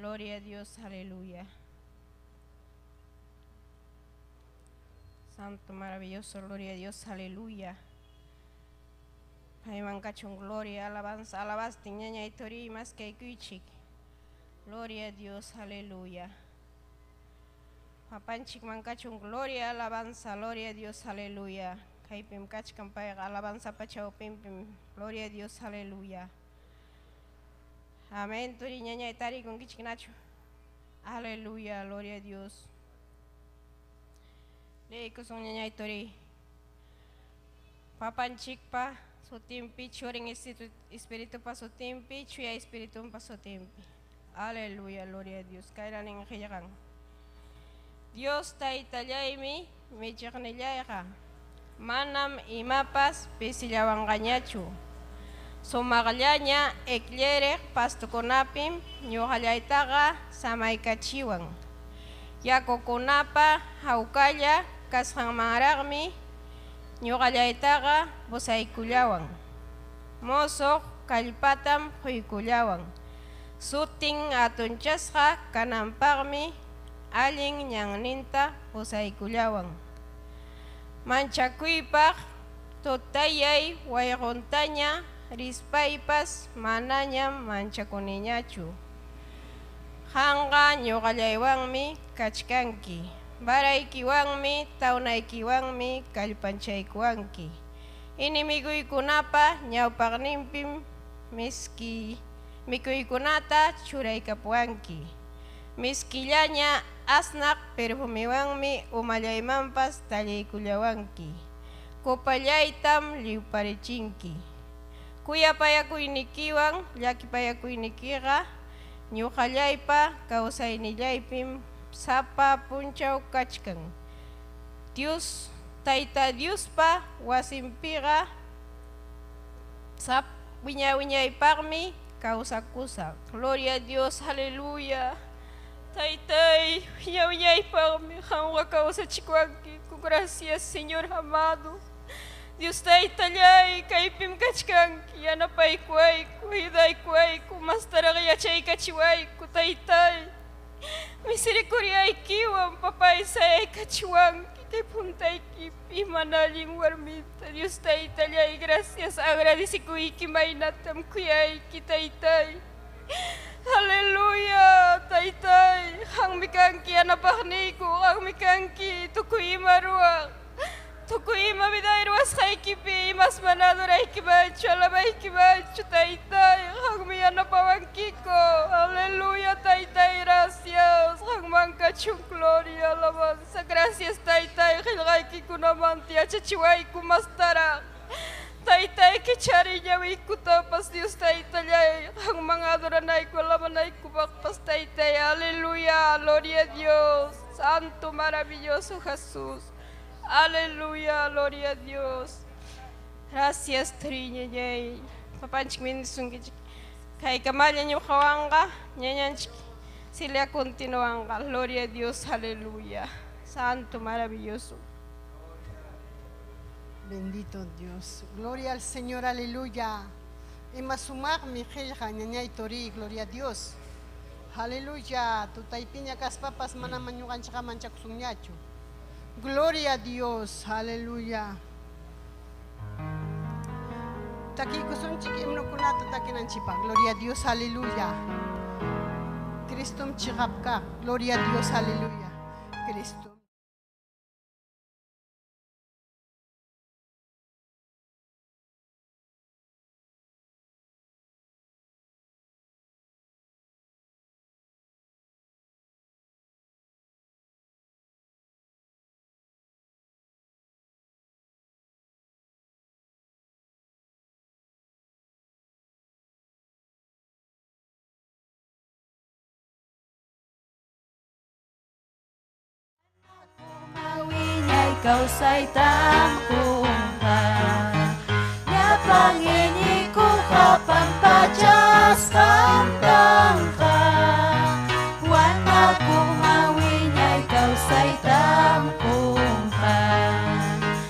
Gloria a Dios, aleluya. Santo, maravilloso, gloria a Dios, aleluya. Payman kachun gloria, alabanza, alabastin ñañay turiy maskaykuychik. Gloria a Dios, aleluya. Papanchikman kachun gloria, alabanza, gloria a Dios, aleluya. Kaypim kachkan payqa alabanzapa chawpinpim. Gloria a Dios, aleluya. Amén, turi ñañay tarikunkichik nachu. Aleluya, gloria a Dios. Leykusun ñañay turi. Papanchikpa sutinpi, churin espiritupa sutinpi, chuya espiritumpa sutinpi. Aleluya, gloria a Dios. Kayna nin qillqan. Dios taytallaymi michiqnillayqa. Manam imapas pisillawanqañachu. Sumaqllaña ekleriq pastukunapim ñuqallaytaqa samaykachiwan. Yakukunapa hawkalla kasqanmanraqmi ñuqallaytaqa pusaykullawan. Musuq kallpatam quykullawan. Sutin hatunchasqa kananpaqmi allin ñanninta pusaykullawan. Manchakuypaq tutayay wayquntaña rispaypas manañam manchakuniñachu. Qanqa ñuqallaywanmi kachkanki. Varaykiwanmi tawnaykiwanmi kallpanchaykuwanki. Enemiguykunapa ñawpaqninpim miski mikuykunata churaykapuwanki. Miskillaña asnaq perfumiwanmi umallaymanpas talliykullawanki. Copallaytam lliwparichinki. Kuyapayakuynikiwan llakipayakuynikiqa ñuqallaypa kawsaynillaypim sapa punchaw kachkan. Dios Tayta Diospa wasinpiqa sap wiñay wiñaypaqmi kawsakusaq. Gloria a Dios, aleluya. Taytay, wiñay wiñaypaqmi qamqa kawsachikuwankiku. Gracias, Señor amado. Dios taytallay, kaypim kachkanki, yanapaykuwayku, ayudaykuwayku, mastaraq yachaykachiwayku, taytay. Misericordiaykiwan, papay, sayaykachiwanki, kay puntaykipi mana allin warmita. Dios taytallay, gracias, agradecikuyki maynatam kuyayki, taytay. Aleluya, taytay, qammi kanki yanapaqniyku, qammi kanki tukuy ima ruwaq. Tukuy ima viday ruwasqaykipi imas mana adoraykimanchu, alabaykimanchu, taytay, qammi yanapawankiku. Aleluya, taytay, gracias. Qamman kachun gloria, alabanza. Gracias, taytay, qillqaykikunamanta yachachiwayku mastaraq. Taytay, kichariy ñawiykutapas, Dios taytallay, qamman adoranayku, alabanaykupaqpas, taytay. Aleluya, gloria a Dios. Santo, maravilloso Jesús. Aleluya, gloria a Dios. Gracias, Triñañay. Papanchik bendisunkichik. Kaykamalla ñuqawanqa, ñañanchik Celia continuanqa. Gloria a Dios, aleluya. Santo, maravilloso. Bendito Dios. Gloria al Señor, aleluya. Ima sumaqmi qillqa ñañay turi, gloria a Dios. Aleluya. Tutaypiña kaspapas mana ñuqanchikqa manchakusunñachu. Gloria a Dios, aleluya. Takiykusunchik himnokunata takinanchikpaq. Gloria a Dios, aleluya. Cristum chiqap kaq. Gloria a Dios, aleluya. Cristo. Kawsaytam kunqa llapan iñikuqqa pampachasqam kanqa wanakuqman wiñay kawsaytam kunqa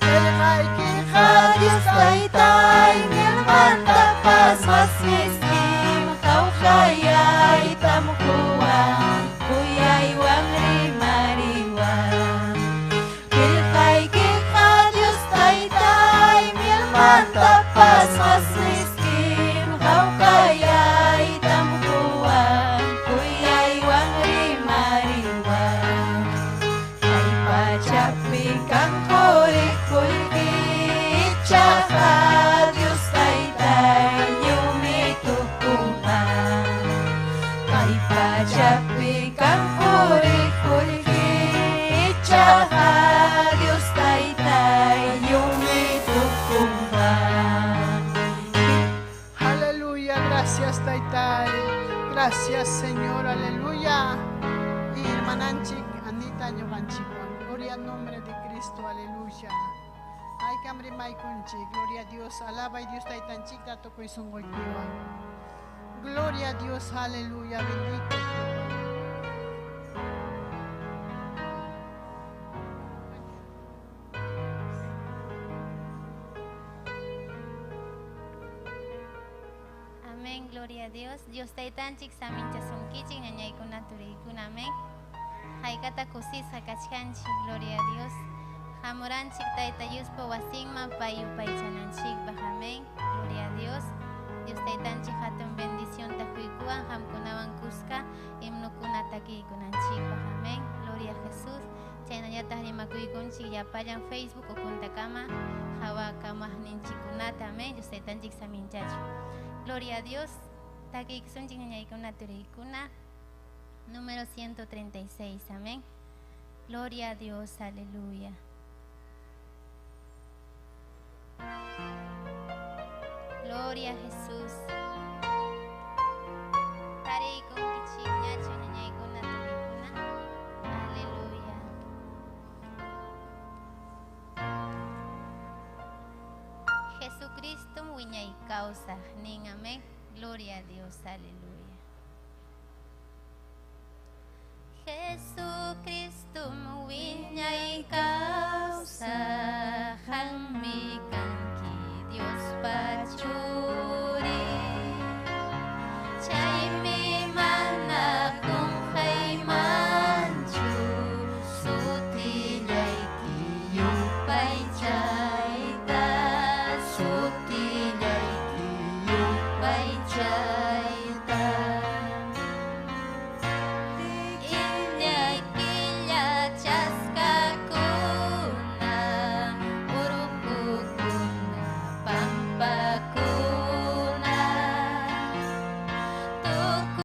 Qillqaykiqa Dios taytay milmantapas mas miskim hawkayaytam quwan. pachapi kan puriq qullqichaqa Dios taytay lliwmi tukunqa. Aleluya, gracias Taytay. Gracias Señor, aleluya. Y hermananchik Anita ñuqanchikwan. Gloria al nombre de Cristo, aleluya. Ay, kamri maykunchik, gloria a Dios. Alaba y Dios taytanchikta tukuy sunquykiwan. Gloria a Dios, aleluya, bendito. Amén, gloria a Dios. Dios taytanchik saminchasunkichik ñañaykuna turiykuna, amén. Haykata kusisqa kachkanchik, gloria a Dios. Hamuranchik tayta Diospa wasinman pay yupaychananchikpaq, amén. Gloria a Dios. Dios taytanchik hatun bendicionta quykuwan qamkunawan kuska himnukuna takiykunanchikpaq, amén. Gloria a Jesús. Chaynallataq rimakuykunchik llapallan Facebook ukuntakama hawakamaqninchikkunata, amén. Dios taytanchik saminchachun. Gloria a Dios. Takiykusunchik ñañaykuna turiykuna. Número 136, amén. Gloria a Dios, aleluya. Gloria a Jesús. Tariykunkichikñachu ñañaykuna turiykuna. Aleluya. Jesucristo wiñay kawsaq nin, amén. Gloria a Dios, aleluya.